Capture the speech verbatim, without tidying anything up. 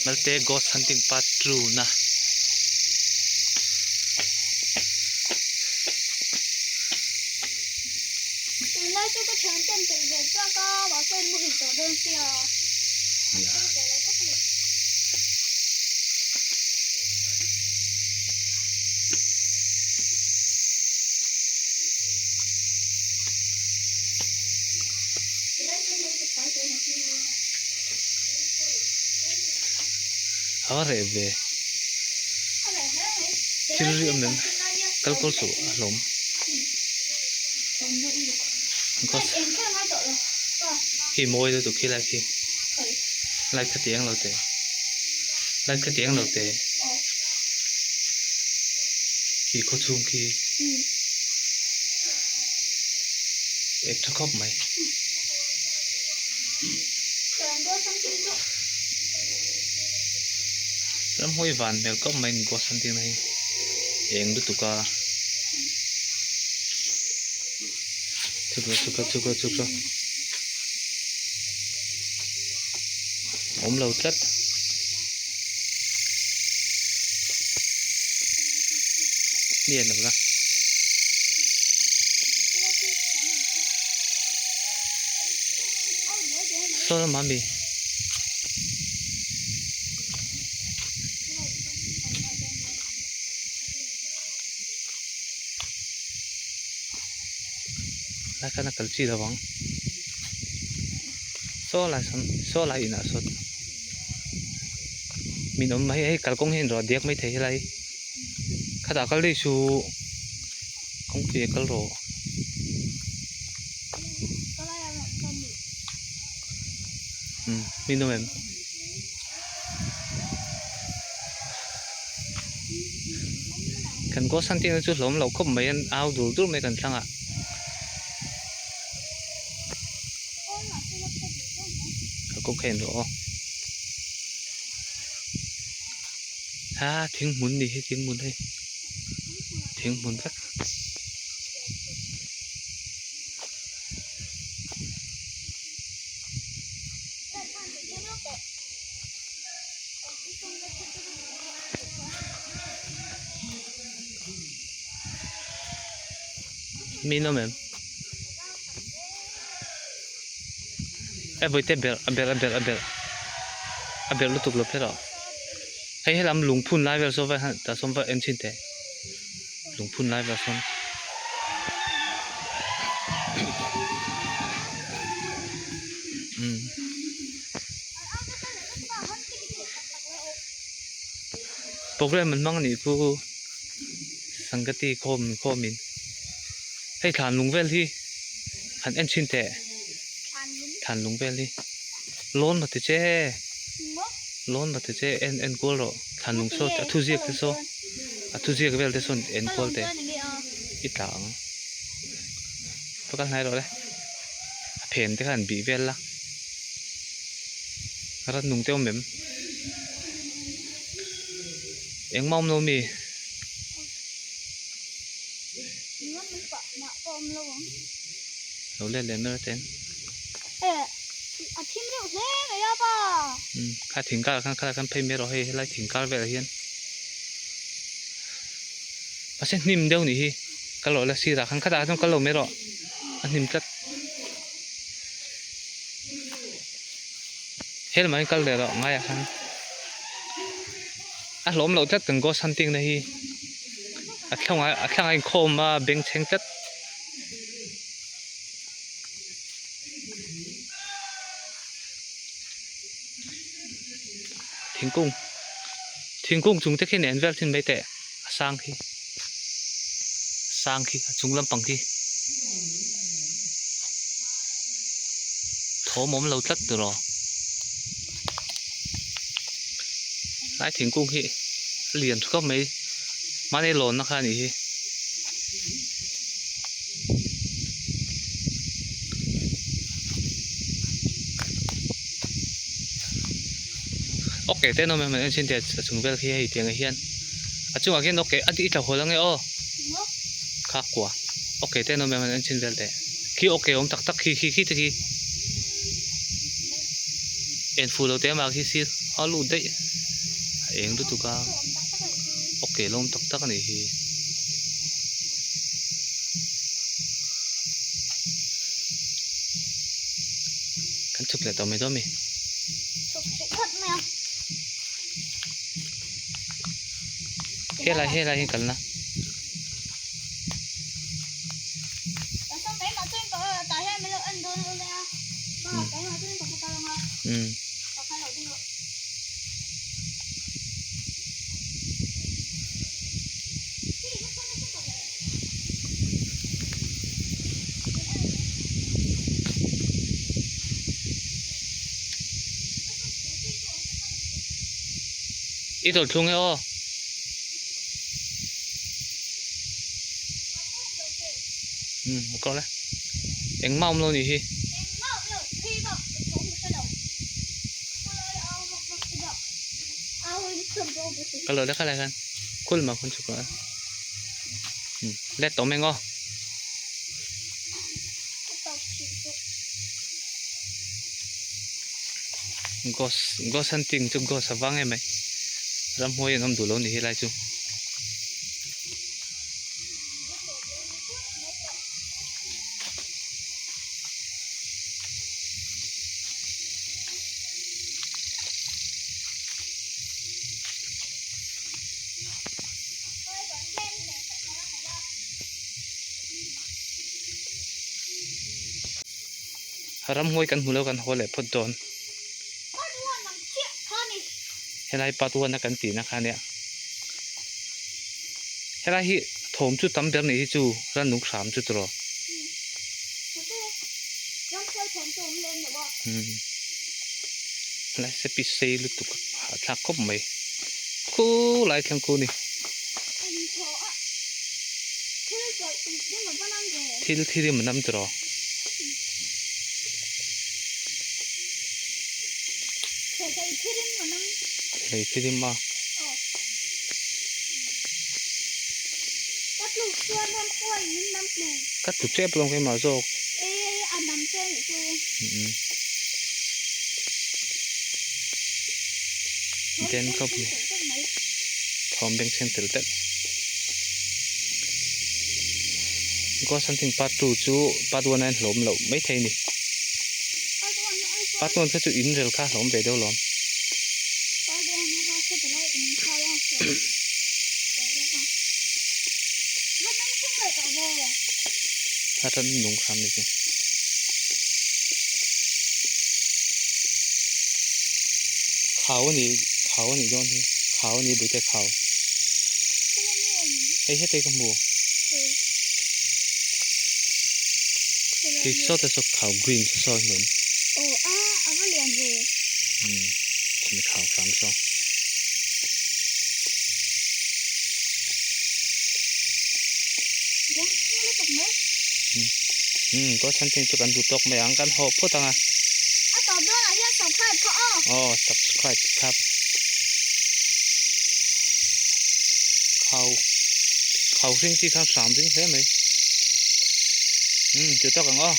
Malte Ghost Hunting Part two na. Tunai chu ka thiam tem tel ve cha ka va sen mu hi ta don sia. Ya. Hare ve. Chiri um nem. Kal kol su alom. Because hi moi le tu khi lai khi. Lai kha tiang lo te. Lai kha tiang lo te. Khi kho chung khi. Ek tha khop mai. Lam hoi van mel khop mai Ghost Hunting na hi. Eng du tuka. Chuka, chuka, chuka, chuka. Om lo tlat. Ni en lo la. So, mami. Lai kha na kal chi da bang. So lai san, so lai ina so. Min om mai, hei kal kong hin ro diak mai thei lai. Kha da kal dei su. Kong pi kal ro. Hmm, min om em. Kan Ghost Hunting chu lom lo khop mai an au dul dul mai kan thlang a. Ka ko khen ro. Ha, thing mun ni hi, thing mun hi. Thing mun vek. Min om em. E voi te bel, a bel, a bel, a bel. A bel lutuk lo phera. Hei helam lungphun lai vel so vai han, ta som vai en chin te. Lungphun lai vel son. Hmm. Program man mang ni pu sangkati khom, khomin. Hei thlan lung vel hi. Han en chin te. Thlan lung vel hi. Lon ma te che. Lon ma te che en, en kol ro. Thlan lung so, a thu ziak te so. A thu ziak vel te son en kol te. I tla ang. Pakal nai ro le. A phen te khan bi vel la. Rat nung te om em. Engma om lo mi. Lo le le mer ten. Eh, a thim reu hle mai a pa. Hmm, kha thingkal khan kha khan phei mer o hei, lai thingkal vel hian. Pasen hnim deuh ni hi. Kal lo le sira khan kha da khan kal lo mer o. A hnim tlat. Hel mai kal le ro ngai a khan. A hlawm lo tlat kan Ghost Hunting na hi. A thlang a, a thlang a inkhawm a beng chheng tlat. Thingkung. Thingkung chung te khi nen vel thin mai te. A sang khi. Sang khi, a chung lampang khi. Thawm awm lo tlat tu rawh. Lai thingkung hi a lian thu khawp mai. Mani lawnna kha a nih hi. Ok te nawm em, an enchhin te a chung vel khi hei tiang a hian. A chungah khian ok, a tih i tla haw lang e aw. Kha kua. Ok te nawm em, an enchhin vel te. Khi ok awm tak tak khi, khi, khi te khi. En fu lo te ma hi si. Alu dei. Eng du tu ka. Ok, lom tak tak ni hi. Kan chuk le to mi to mi. Chuk chuk khat mai. He lai, he lai, he kal na. Hmm. Itol thung he o. Hmm, ko le. Engma um lo ni hi. Ka lo le ka le kan. Kul ma kun chu ko. Hmm, le to meng o. Ghost, ghost hunting chu ghost avang em e. Ramhuoi in um du lo ni hi lai chu. Ramhuoi kan hmu lo kan hol le phot don. Helai part one a kan tina kha nia. Helai hi thom chu tam ber ni hi chu, ran nung hram chu tro. Hmm. Helai sepi sei lutuk a thlak khop mai. Khu lai thlang khu ni. Thil thirim nam tro. Thei thirim a. Ka tu chep lom kei ma jok. Den khop ni. Thom beng chen tel tel. Ghost hunting part two chu part one a in hlom lo mai thei ni. Part one kha chu in rel kha hlom ve deu lom. Hatan nung kham ni chu. Khao ni, khao ni don hi. Khao ni buite khao. Hei hete ka hmu. Hi so te so khao green so so nun. Oh, a, a va lian ve. Hmm. Ni khao kham so. Hmm, ko chan ting chu kan du tok mai ang kan ho phot anga. A to do la hia subscribe kha o. Oh, subscribe kha. Khao. Khao ring ti khan sam ding he mai. Hmm, tu tok ang o.